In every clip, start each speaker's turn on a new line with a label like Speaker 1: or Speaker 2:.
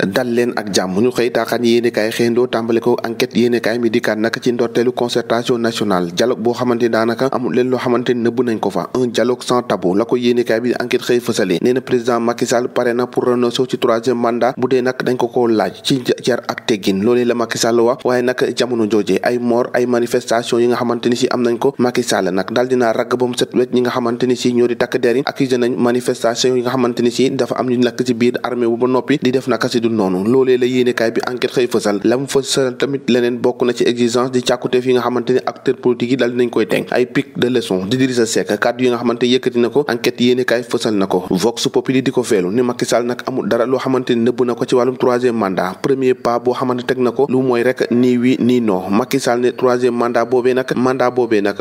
Speaker 1: dal leen ak jàmm ñu xëy taaxaan yéenekaay xëyndoo tàmbale ko enquête yéenekaay mi dikkaat nag ci ndorteelu concertation nationale dialogue boo xamante ni daanaka amul leen loo xamante ni nëbb nañ ko fa un dialogue sans tabou la ko yéenekaay bi enquête xëy fësale nee na président Macky Sall pare na pour renoncer ci troisième mandat bu dee nag dañ ko laaj ci jar ak teggin loolee la Macky Sall wax waaye nag jamono jooje ay mort ay manifestation yi nga xamante ni si am nañ ko Macky Sall nag daal dinaa ragg ba mu set wecc ñi nga xamante ni si ñoo di takk der yi accusé nañ manifestation yi nga xamante ni si dafa am ñu lakk ci biir armée bu ba noppi di def naka si du noonu loolee la yéenekaay bi enquête xëy fësal la mu fësal tamit leneen bokk na ci exigence di càkkuteef yi nga xamante ni acteurs politiques yi daal dinañ koy teg ay pic de leçon di Idrissa Seck kàddu yi nga xamante yëkkati na ko enquête yéenekaay fësal na ko Vox Populi di ko feelu ni Macky Sall nag amul dara loo xamante ni nëbb na ko ci wàllum troisième mandat premier pas boo xamante teg na ko lu mooy rek nii oui nii non Macky Sall ne troisième mandat boobee nag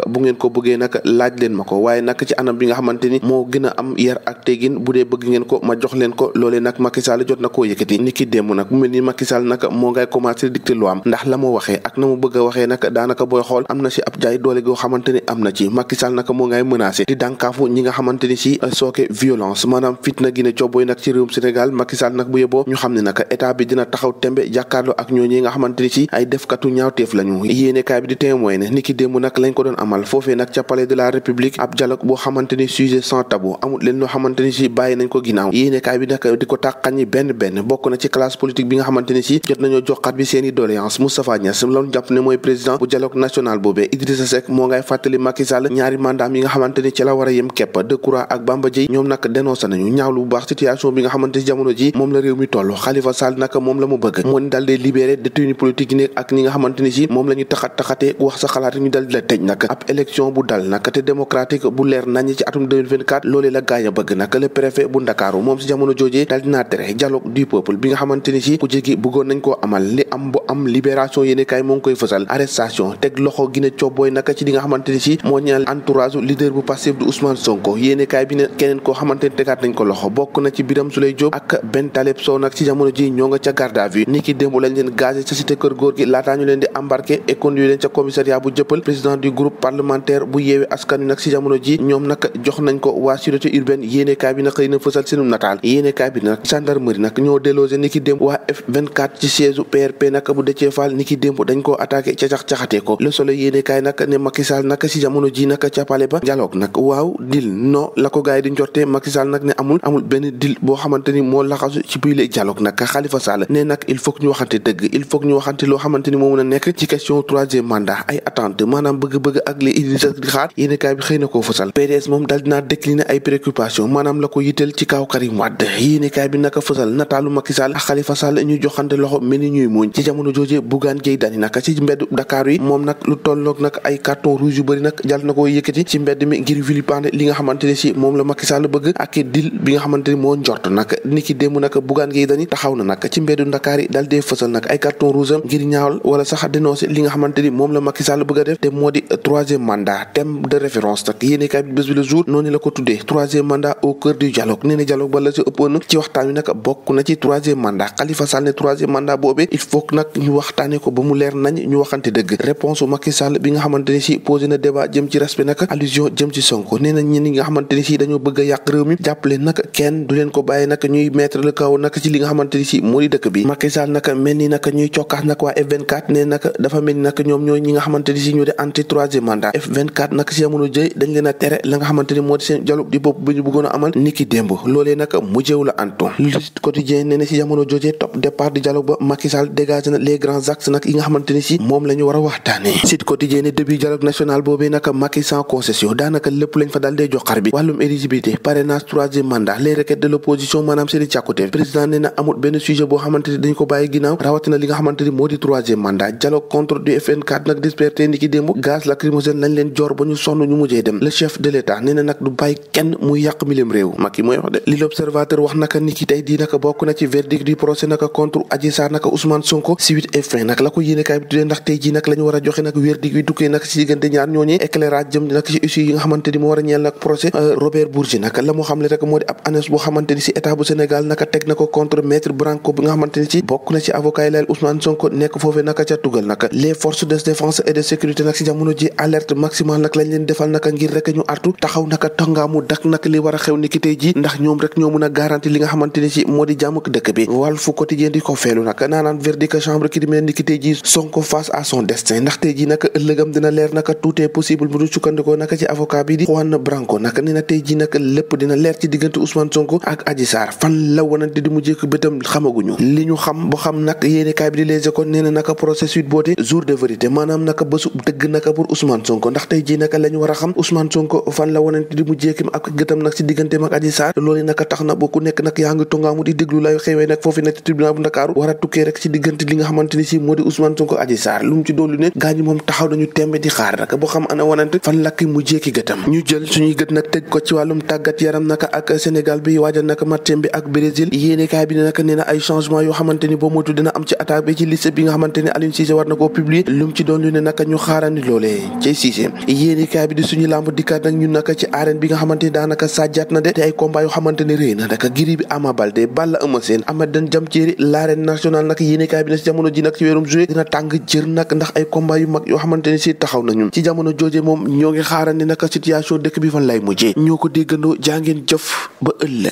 Speaker 1: bu ngeen ko bëggee nag laaj leen ma ko waaye nag ci anam bi nga xamante ni moo gën a am yar ak teggin bu dee bëgg ngeen ko ma jox leen ko loolee nag Macky Sall jot na koo yëkkati ni ki démb nag mu mel ni Macky Sall nag moo ngay commencé dicté loi am ndax la mu waxee ak na mu bëgg a waxee nag daanaka booy xool am na si ab jaay doole goo xamante ni am na ci Macky Sall nag moo ngay menacé di dànkaafu ñi nga xamante ni si sooke violence maanaam fitna gi ne cobbooy nag ci réewum Sénégal Macky Sall nag bu yeboo ñu xam ne nag état bi dina taxaw tembe jàkkaarloo ak ñooñi nga xamante ni si ay defkatu ñaawteef lañu yéenekaay bi di témoin ne ni ki démb nag lañ ko doon amal foofee nag ca palais de la République ab dialogue boo xamante ni sujet sans tabou amul leen loo xamante ni si bàyyi nañ ko ginnaaw yéenekaay bi nag di ko tàqañi benn bokk na ci classe politique bi nga xamante ni si jot nañoo joxaat bi seeni doléance Moustapha Niasse loolu jàpp ne mooy président bu dialogue national boobee Idrissa Seck moo ngay fàttali Macky Sall ñaari mandat yi nga xamante ni ci la war a yem képp Decroix ak Bamba Dièye ñoom nag dénoncé nañu ñaawlu bu baax situation bi nga xamante ni jamono ji moom la réew mi toll Khalifa Sall nag moom la mu bëgg moo ni daal dee libéré détenu politique yi nekk ak ñi nga xamante ni si moom la ñu taxatee wax sa xalaat ñu dal di la tëj nag ab élection bu dal nag te démocratique bu leer nañ ci atum 2024 loolee la gaañ a bëgg nag le préfet bu Ndakaaru moom si jamono joojee daal dinaa tere dialogue du peuple bi nga xamante ni si ku jégi bëggoon nañ koo amal li am bu am libération yéene kaay moo ngi koy fësal arrestation teg loxo Guinée cobbooy nag ci li nga xamante ni si moo ñeel entourage leader bu Pastef du Ousmane Sonko yéene kaay bi ne keneen koo xamante ni tegaat nañ ko loxo bokk na ci Birame Souleye Diop ak Ben Taleb Sow nag ci jamono ji ñoo nga ca garde à vue ni ki démb lañ leen gazé ca cité kër góor gi laataa ñu leen di embarqué et conduire leen ca commissariat bu jëppal président du groupe parlementaire bu yeewee askan wi nag ci jamono ji ñoom nag jox nañ ko waa sûreté urbaine yéene kaay bi nag xëy na fësal seenum nataal yéene kaay bi nag gendarmerie nag ñoo délogé ni ki démb waa F24 ci siège PRP nag bu Déthié Fall ni ki démb dañ koo attaqué ca caxatee ko Le Soleil yéene kaay nag ne Macky Sall nag ci jamono ji nag ca palais ba dialogue nag waaw dil non la ko gars yi di njortee Macky Sall nag ne amul benn dil boo xamante ni moo laxasu ci biir dialogue nag Khalifa Sall ne nag il faut que ñu waxante dëgg il faut que ñu waxante loo xamante ni moo mën a nekk ci question troisième mandat ay attente maanaam bëgg-bëgg ak les Idrissa di xaar yéene kaay bi xëy na koo fësal PDS moom daal dinaa décliner ay préoccupation maanaam la ko yitteel ci kaw Karim Wade yéene kaay bi naka fësal nataalu Macky Sall ak Khalifa Sall ñu joxante loxo mel ni ñuy muuñ ci jamono jooje Bougane Gueye Dany nag ci mbedd Dakar yi moom nag lu tolloog nag ay carton rouge yu bëri nag jàll na ko yëkkati ci mbedd mi ngir vilipender li nga xamante ni si moom la Macky Sall bëgg ak dil bi nga xamante ni moo njort nag ni ki démb nag Bougane Gueye Dany taxaw na nag ci mbeddu Dakar yi daal dee fësal nag ay carton rouge am ngir ñaawal wala sax dénoncer li nga xamante ni moom la Macky Sall bëgg a def te moo di troisième mandat thème de référence nag yéene kaay bi bés bi le jour noonu la ko tuddee troisième mandat au cœur du dialogue nee na dialogue ba la si ëppoon ci waxtaan wi nag bokk na ci troisième mandat Khalifa Sall ne troisième mandat boobee il faut que nag ñu waxtaane ko ba mu leer nañ ñu waxante dëgg réponse Macky Sall bi nga xamante ni si posé na débat jëm ci respect nag allusion jëm ci Sonko nee na ñi nga xamante ni si dañoo bëgg a yàq réew mi jàppale nag kenn du leen ko bàyyi nag ñuy mettre le kaw nag ci li nga xamante ni si moo di dëkk bi Macky Sall nag mel ni nag ñuy cokkaas nag waa F24 ne nag dafa mel ni nag ñoom ñooy ñi nga xamante ni si ñoo di anti troisième mandat F24 nag si jamono jëy dañ leen a tere la nga xamante ni moo di seen dialogue di bopp bi ñu bëggoon a amal niki démb loolee nag mujjeewu la antu Le Quotidien nee na si jamono jooje top départ di dialogue ba Macky Sall dégagé na les grands axes nag yi nga xamante ni si moom la ñu war a waxtaane Sud Quotidien ne début dialogue national boobee nag Macky sans concession daanaka lépp lañ fa daal dee jox xar bi wàllum éligibilité parrainage troisième mandat les requêtes de l'opposition maanaam seeni càkkute président nee na amul benn sujet boo xamante ni dañ ko bàyyi ginnaaw rawatina li nga xamante ni moo di troisième mandat dialogue contre du F24 nag disperté ni ki démb gaz lacrymogène lañ leen joor ba ñu sonn ñu mujjee dem le chef de l'état nee na nag du bàyyi kenn muy yàq milem réew Macky mooy wax de li l'observateur wax naka ni ki tey di naka bokk na ci verdict du procès naka contre Adji Sarr naka Ousmane Sonko suite et fin nag la ko yéene kaay bi tuddee ndax tey ji nag la ñu war a joxe nag verdict wi tukkee nag si diggante ñaar ñooñee éclairage jëm nag si issue yi nga xamante ni moo war a ñeel nag procès Robert Bourgi nag la mu xamle rek moo di ab annonce boo xamante ni si état bu Sénégal naka teg na ko contre maître Branco bi nga xamante ni si bokk na ci avocat yi layel Ousmane Sonko nekk foofee naka ca tugal nag les forces de défense et de sécurité nag si jamono ji alerte maximale nag lañ leen defal naka ngir rek ñu artu taxaw naka tangaamu dak nag li war a xew ni ki tey ji ndax ñoom rek ñoo mën a garanti li nga xamante ni si moo di jàmm dëkk bi Walf Quotidien di ko feelu nag naanaan verdict chambre criminelle ni ki tey ji Sonko face à son destin ndax tey ji naka ëllëgam dina leer naka tout est possible bu du sukkandikoo naka ci avocat bi di Juan Branco naka nee na tey ji naka lépp dina leer ci diggante Ousmane Sonko ak Adji Sarr fan la wanante di mujjee ko bëtam xamaguñu li ñu xam ba xam nag yéene kaay bi di Les Échos nee na naka procès Sweet Beauté jour de vérité maanaam naka bésu dëgg naka pour Ousmane Sonko ndax tey ji naka la ñu war a xam Ousmane Sonko fan la wanante di mujjee ak gëtam nag ci digganteem ak Adji Sarr loolu naka tax na ba ku nekk nag yaa ngi tongaamu di déglu lay xewee nag foofu nag ci tribunal bu Ndakaaru war a tukkee rek ci diggante li nga xamante ni si moo di Ousmane Sonko Adji Sarr lu mu ci dollu ne gaañu moom taxaw nañu tembe di xaar naka boo xam ana wanante fan lakki mujjee ki gëtam ñu jël suñuy gët nag tëj ko ci wàllum tàggat yaram naka ak Sénégal bi waajal naka matcham bi ak Brésil yéene kaay bi ne naka nee na ay changement yoo xamante ni boo moytu dina am ci attaque bi ci liste bi nga xamante ni Aliou Cissé war na koo publier lu mu ci doon lu ne naka ñu xaarandi loolee ci Cissé yéene kaay bi di suñu lamb dikkaat nag ñun naka ci arène bi nga xamante ni daanaka sàjjaat na de te ay combat yoo xamante ni réy na naka Gris bi Ama Baldé Balla Eumeu Sène Amath Dan Jam Thierry l'arène nationale nag yéene kaay bi ne si jamono ji nag ci weerum juillet dina tàng jër nag ndax ay combat yu mag yoo xamante ni si taxaw nañu ci jamono jooje moom ñoo ngi xaarandi naka situation dëkk bi fan lay mujjee ñoo ko déggandoo jàngeen jëf ba ëllëg